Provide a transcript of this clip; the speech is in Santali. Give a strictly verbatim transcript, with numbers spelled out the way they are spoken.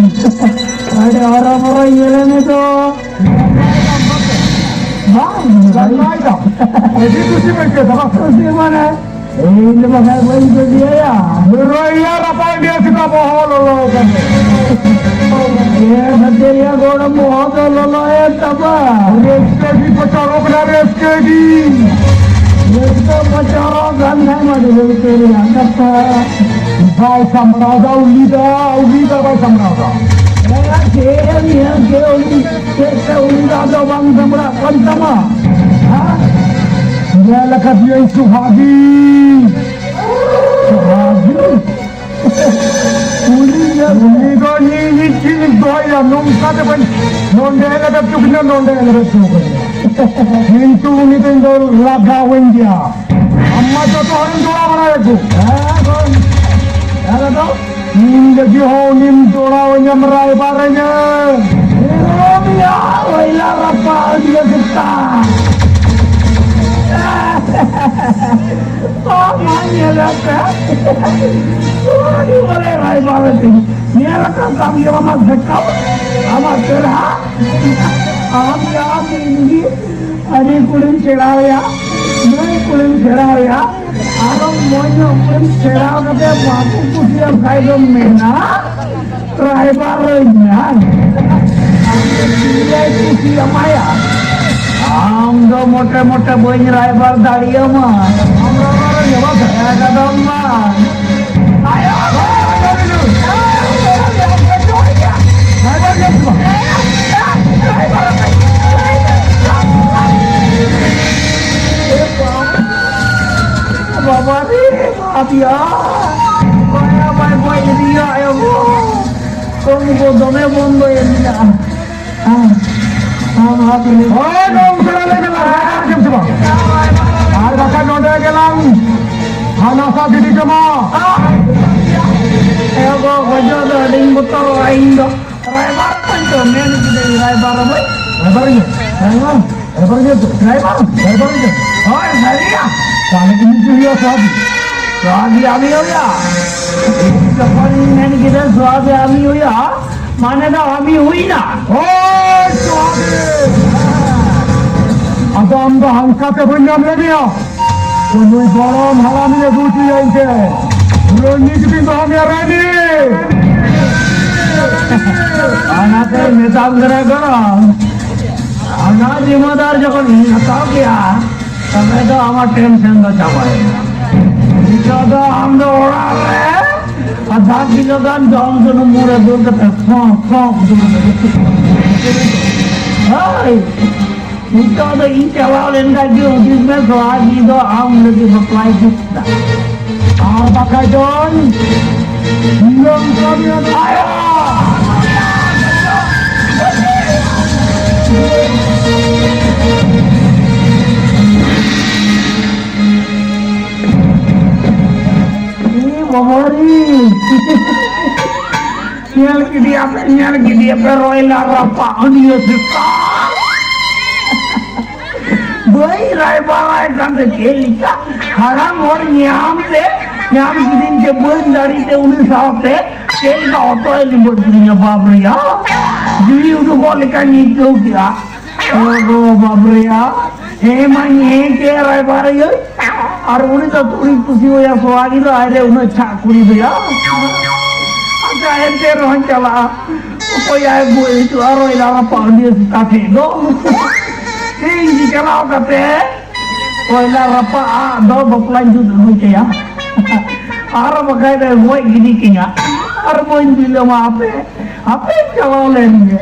ᱟᱹᱰᱤ ᱦᱚᱨᱚᱵᱚᱨᱚ ᱧᱮᱞᱮ ᱢᱮ ᱫᱚ᱾ ᱵᱟᱝ, ᱵᱟᱝ᱾ ᱟᱹᱰᱤ ᱠᱩᱥᱤ ᱢᱮ ᱪᱮᱫ ᱵᱟᱝ? ᱠᱩᱥᱤ ᱢᱟᱱᱮ, ᱤᱧ ᱫᱚ ᱵᱟᱠᱷᱟᱡ ᱵᱟᱹᱧ ᱠᱩᱥᱤᱭᱟᱭᱟ᱾ ᱨᱚᱭᱟ ᱨᱟᱯᱟᱭ ᱜᱮ ᱥᱮᱛᱟ ᱵᱚᱦᱚᱜ ᱞᱚᱞᱚ ᱠᱟᱱᱟ᱾ ᱮ ᱥᱟᱛᱮᱨᱤᱭᱟ ᱜᱚᱲᱚᱢ ᱵᱚᱦᱚᱜ ᱫᱚ ᱞᱚᱞᱚᱭᱮᱱ ᱛᱟᱢᱟ᱾ ᱨᱟᱹᱥᱠᱟᱹ ᱜᱮ ᱯᱚᱪᱚᱨᱚᱜ ᱠᱟᱱᱟ, ᱨᱟᱹᱥᱠᱟᱹ ᱜᱮ᱾ ᱨᱟᱹᱥᱠᱟᱹ ᱯᱚᱪᱚᱨᱚᱜ ᱠᱟᱱ ᱠᱷᱟᱱ ᱢᱟ ᱟᱹᱰᱤ ᱨᱟᱹᱥᱠᱟᱹ ᱨᱮᱭᱟᱜ ᱠᱟᱛᱷᱟ᱾ ᱵᱟᱭ ᱥᱟᱢᱵᱲᱟᱣ ᱫᱟ, ᱩᱱᱤ ᱫᱚ, ᱩᱱᱤ ᱫᱚ ᱵᱟᱭ ᱥᱟᱢᱵᱲᱟᱣ ᱫᱟ᱾ ᱮ, ᱪᱮᱫ ᱮᱢ ᱧᱮᱞ ᱠᱮᱫ ᱩᱱᱤ? ᱪᱮᱫ ᱛᱮ ᱩᱱᱤ ᱫᱚ ᱟᱫᱚ ᱵᱟᱝ ᱥᱟᱢᱵᱲᱟᱜ ᱠᱟᱱ ᱛᱟᱢᱟ? ᱦᱮᱸ? ᱧᱮᱞ ᱟᱠᱟᱫᱤᱭᱟᱹᱧ ᱥᱩᱦᱟᱜᱤ᱾ ᱥᱩᱦᱟᱜᱤ? ᱩᱱᱤ ᱫᱚ ᱤᱧ ᱤᱧ ᱪᱮᱫ ᱤᱧ ᱫᱚᱦᱚᱭᱟ? ᱱᱚᱝᱠᱟ ᱫᱚ ᱵᱟᱹᱧ, ᱱᱚᱰᱮ ᱞᱮᱵᱮᱫ ᱦᱚᱪᱚ ᱠᱤᱧᱟ, ᱱᱚᱰᱮ ᱞᱮᱵᱮᱫ ᱦᱚᱪᱚ ᱠᱟᱹᱧᱟ᱾ ᱠᱤᱱᱛᱩ ᱩᱱᱤ ᱫᱚ ᱤᱧ ᱫᱚ ᱞᱟᱜᱟᱣᱟᱹᱧ ᱜᱮᱭᱟ᱾ ᱟᱢ ᱢᱟ ᱡᱚᱛᱚ ᱦᱚᱲᱮᱢ ᱡᱚᱲᱟᱣ ᱵᱟᱲᱟᱭᱮᱫ ᱠᱚ᱾ ᱦᱮᱸ, ᱦᱮᱸ, ᱦᱮᱸ, ᱤᱧ ᱞᱟᱹᱜᱤᱫ ᱦᱚᱸ ᱩᱱᱤᱢ ᱡᱚᱲᱟᱣᱟᱹᱧᱟᱢ ᱨᱟᱭᱵᱟᱨᱟᱹᱧᱟᱹ᱾ ᱮᱨᱚᱢᱤᱭᱟ, ᱚᱭᱞᱟ ᱨᱟᱯᱟ, ᱟᱹᱰᱤ ᱥᱮᱛᱟ᱾ ᱵᱟᱝ, ᱵᱟᱝ ᱧᱮᱞ ᱟᱠᱟᱫ᱾ ᱩᱱᱤ ᱵᱚᱞᱮ ᱨᱟᱭᱵᱟᱨ ᱛᱤᱧ ᱧᱮᱞ ᱟᱠᱟᱫ ᱛᱟᱢ ᱜᱮ ᱟᱢᱟᱜ ᱥᱮᱛᱟ, ᱟᱢᱟᱜ ᱪᱮᱦᱨᱟ᱾ ᱟᱢ ᱡᱟᱦᱟᱸ ᱛᱤᱱ ᱜᱮ ᱟᱹᱰᱤ ᱠᱩᱲᱤᱢ ᱥᱮᱬᱟᱣᱟᱭᱟ, ᱱᱩᱭ ᱠᱩᱲᱤᱢ ᱥᱮᱬᱟᱣᱟᱭᱟ, ᱟᱨᱚ ᱢᱚᱡᱽ ᱧᱚᱜ ᱠᱩᱲᱤᱢ ᱥᱮᱬᱟᱣ ᱠᱟᱛᱮ ᱵᱟᱠᱚ ᱠᱩᱥᱤᱭᱟᱢ ᱠᱷᱟᱡ ᱫᱚᱢ ᱢᱮᱱᱟ, ᱨᱟᱭᱵᱟᱨ ᱨᱮ ᱢᱮᱱᱟᱭ᱾ ᱟᱢ ᱫᱚ ᱪᱮᱫ ᱞᱮᱠᱟᱭ ᱠᱩᱥᱤ ᱟᱢᱟᱭᱟ? ᱟᱢ ᱫᱚ ᱢᱚᱴᱮ ᱢᱚᱴᱮ ᱵᱟᱹᱧ ᱨᱟᱭᱵᱟᱨ ᱫᱟᱲᱮᱭᱟᱢᱟ᱾ ᱟᱢ ᱨᱟᱭᱵᱟᱨ ᱨᱮ ᱧᱟᱢᱟ ᱥᱮ? ᱮᱠᱫᱚᱢ ᱵᱟᱝ᱾ ᱟᱭᱳ! ᱨᱟᱭᱵᱟᱨ ᱜᱮ ᱥᱮ ᱵᱟᱝ? ᱵᱟᱵᱟ ᱨᱮ, ᱵᱟᱯᱤᱭᱟ! ᱵᱟᱭᱟ, ᱵᱟᱭ, ᱵᱟᱭ, ᱤᱫᱤᱭᱟ, ᱟᱭᱳ ᱜᱚ! ᱠᱚᱢ ᱠᱚ ᱫᱚᱢᱮ ᱵᱚᱱᱫᱚᱭᱮᱱ ᱢᱮᱱᱟᱜᱼᱟ᱾ ᱦᱮᱸ, ᱦᱮᱸ, ᱦᱮᱸ, ᱦᱮᱸ᱾ ᱦᱳᱭ, ᱜᱚᱢᱠᱮ, ᱞᱟᱹᱭ ᱢᱮ, ᱞᱟᱹᱭ ᱢᱮ, ᱪᱮᱫ ᱦᱚᱸ ᱵᱟᱝ᱾ ᱟᱨ ᱵᱟᱠᱷᱟᱱ ᱱᱚᱰᱮ ᱜᱮᱞᱟᱝ ᱦᱟᱱᱟᱥᱟ ᱜᱤᱰᱤ ᱠᱟᱢᱟ᱾ ᱮ ᱜᱚ, ᱜᱚᱡᱚᱜ ᱫᱚ ᱟᱹᱰᱤᱧ ᱵᱚᱛᱚᱨᱚᱜᱼᱟ ᱤᱧ ᱫᱚ᱾ ᱨᱟᱭᱵᱟᱨ ᱠᱟᱱ ᱪᱚ, ᱢᱮᱱ ᱠᱤᱫᱟᱹᱧ ᱨᱟᱭᱵᱟᱨ ᱵᱟᱹᱧ᱾ ᱨᱟᱭᱵᱟᱨ ᱤᱧ᱾ ᱨᱟᱭᱵᱟᱨ? ᱨᱟᱭᱵᱟᱨ ᱤᱧ ᱛᱚ᱾ ᱨᱟᱭᱵᱟᱨ? ᱨᱟᱭᱵᱟᱨ ᱤᱧ ᱛᱚ᱾ ᱦᱳᱭ, ᱥᱟᱹᱨᱤᱭᱟ᱾ ᱛᱟᱦᱞᱮ ᱤᱧ ᱪᱮᱫ ᱦᱩᱭᱩᱜᱼᱟ, ᱥᱟᱵ? ᱥᱟᱵ ᱟᱢᱤ ᱦᱩᱭᱩᱜᱼᱟ᱾ ᱤᱧ ᱡᱚᱠᱷᱚᱱ ᱤᱧ ᱢᱮᱱ ᱠᱮᱫᱟ, ᱥᱟᱵ ᱟᱢᱤ ᱦᱩᱭᱩᱜᱼᱟ, ᱢᱟᱱᱮ ᱫᱚ ᱟᱢᱤ ᱦᱩᱭᱱᱟ᱾ ᱳᱭ ᱪᱚᱣᱟᱫᱮ! ᱟᱫᱚ ᱟᱢ ᱫᱚ ᱦᱟᱝᱠᱟ ᱛᱮ ᱵᱟᱹᱧ ᱧᱟᱢ ᱞᱮᱫᱮᱭᱟ᱾ ᱛᱚ ᱱᱩᱭ ᱜᱚᱲᱚᱢ ᱦᱟᱲᱟᱢᱤᱧ ᱟᱹᱜᱩ ᱦᱚᱪᱚᱭᱟ ᱤᱧ ᱴᱷᱮᱱ᱾ ᱨᱟᱹᱱᱤ ᱡᱩᱫᱤᱧ ᱫᱚᱦᱚ ᱢᱮᱭᱟ, ᱨᱟᱹᱱᱤ! ᱚᱱᱟᱛᱮ ᱢᱮᱛᱟᱢ ᱠᱟᱱᱟ ᱜᱚᱲᱚᱢ, ᱚᱱᱟ ᱡᱤᱢᱟᱹᱫᱟᱨ ᱡᱚᱠᱷᱚᱱ ᱤᱧ ᱦᱟᱛᱟᱣ ᱠᱮᱜᱼᱟ, ᱛᱚᱵᱮ ᱫᱚ ᱟᱢᱟᱜ ᱴᱮᱱᱥᱮᱱ ᱫᱚ ᱪᱟᱵᱟᱭᱮᱱᱟ᱾ ᱱᱤᱛᱚᱜ ᱫᱚ ᱟᱢ ᱫᱚ ᱚᱲᱟᱜ ᱨᱮ ᱟᱫᱷᱟ ᱠᱤᱞᱳ ᱜᱟᱱ ᱡᱚᱢ ᱥᱩᱱᱩᱢ ᱢᱩ ᱨᱮ ᱫᱩᱞ ᱠᱟᱛᱮ ᱯᱷᱚᱸ ᱯᱷᱚᱸ ᱫᱩᱞ ᱠᱟᱛᱮ᱾ ᱦᱳᱭ, ᱱᱤᱛᱚᱜ ᱫᱚ ᱤᱧ ᱪᱟᱞᱟᱣ ᱞᱮᱱ ᱠᱷᱟᱡ ᱜᱮ ᱦᱩᱫᱤᱥ ᱢᱮ, ᱥᱚᱦᱟᱜᱤ ᱫᱚ ᱟᱢ ᱞᱟᱹᱜᱤᱫ ᱵᱟᱯᱞᱟᱭ ᱡᱩᱛ ᱫᱟ᱾ ᱟᱨ ᱵᱟᱠᱷᱟᱡ ᱫᱚᱧ ᱱᱚᱝᱠᱟ ᱜᱮ ᱛᱟᱭᱚᱢ᱾ ᱮ ᱵᱟᱵᱟ ᱨᱮ! ᱧᱮᱞ ᱠᱮᱫᱮᱭᱟᱯᱮ, ᱧᱮᱞ ᱠᱮᱫᱮᱭᱟᱯᱮ, ᱨᱚᱭᱞᱟ ᱨᱟᱯᱟᱜ ᱦᱟᱹᱱᱤᱭᱟᱹ ᱥᱮᱛᱟ᱾ ᱵᱟᱹᱧ ᱨᱟᱭᱵᱟᱲᱟᱭ ᱠᱟᱱ ᱛᱮ ᱪᱮᱫ ᱞᱮᱠᱟ ᱦᱟᱲᱟᱢ ᱦᱚᱲ ᱧᱟᱢ ᱛᱮ, ᱧᱟᱢ ᱠᱤᱫᱤᱧ ᱛᱮ ᱵᱟᱹᱧ ᱫᱟᱲᱮ ᱛᱮ ᱩᱱᱤ ᱥᱟᱶᱛᱮ ᱪᱮᱫ ᱞᱮᱠᱟ ᱚᱛᱚᱭ ᱞᱤᱸᱵᱟᱹᱫ ᱠᱤᱫᱤᱧᱟ, ᱵᱟᱯ ᱨᱮᱭᱟ᱾ ᱡᱤᱣᱤ ᱩᱰᱩᱠᱚᱜ ᱞᱮᱠᱟᱧ ᱟᱹᱭᱠᱟᱹᱣ ᱠᱮᱜᱼᱟ᱾ ᱚ ᱜᱚ, ᱵᱟᱯ ᱨᱮᱭᱟ᱾ ᱦᱮᱸ ᱢᱟᱧ ᱦᱮᱸ ᱠᱮ ᱨᱟᱭᱵᱟᱨ ᱟᱹᱭ᱾ ᱟᱨ ᱩᱱᱤ ᱫᱚ ᱛᱩᱲᱤ ᱠᱩᱥᱤ ᱦᱩᱭᱟ ᱥᱚᱣᱟ ᱜᱮ ᱫᱚ ᱟᱡ ᱨᱮ ᱩᱱᱟᱹᱜ ᱪᱷᱟᱜ ᱠᱩᱲᱤ ᱫᱚᱭᱟ᱾ ᱟᱪᱪᱷᱟ, ᱮᱱᱛᱮ ᱨᱮᱦᱚᱸᱧ ᱪᱟᱞᱟᱜᱼᱟ᱾ ᱚᱠᱚᱭ ᱟᱭ ᱵᱩ ᱦᱤᱡᱩᱜᱼᱟ ᱨᱚᱭᱞᱟ ᱨᱟᱯᱟᱜ ᱦᱟᱹᱱᱤᱭᱟᱹ ᱥᱮᱛᱟ ᱴᱷᱮᱡ ᱫᱚ? ᱤᱧ ᱜᱮ ᱪᱟᱞᱟᱣ ᱠᱟᱛᱮ ᱨᱚᱭᱞᱟ ᱨᱟᱯᱟᱜ ᱟᱜ ᱫᱚ ᱵᱟᱯᱞᱟᱧ ᱡᱩᱛ ᱟᱹᱜᱩᱭ ᱛᱟᱭᱟ᱾ ᱟᱨ ᱵᱟᱠᱷᱟᱡ ᱫᱚ ᱜᱚᱡ ᱜᱤᱰᱤ ᱠᱤᱧᱟ᱾ ᱟᱨ ᱵᱟᱹᱧ ᱵᱤᱞᱚᱢᱟ ᱟᱯᱮ, ᱟᱯᱮᱧ ᱪᱟᱞᱟᱣ ᱞᱮᱱ ᱜᱮ᱾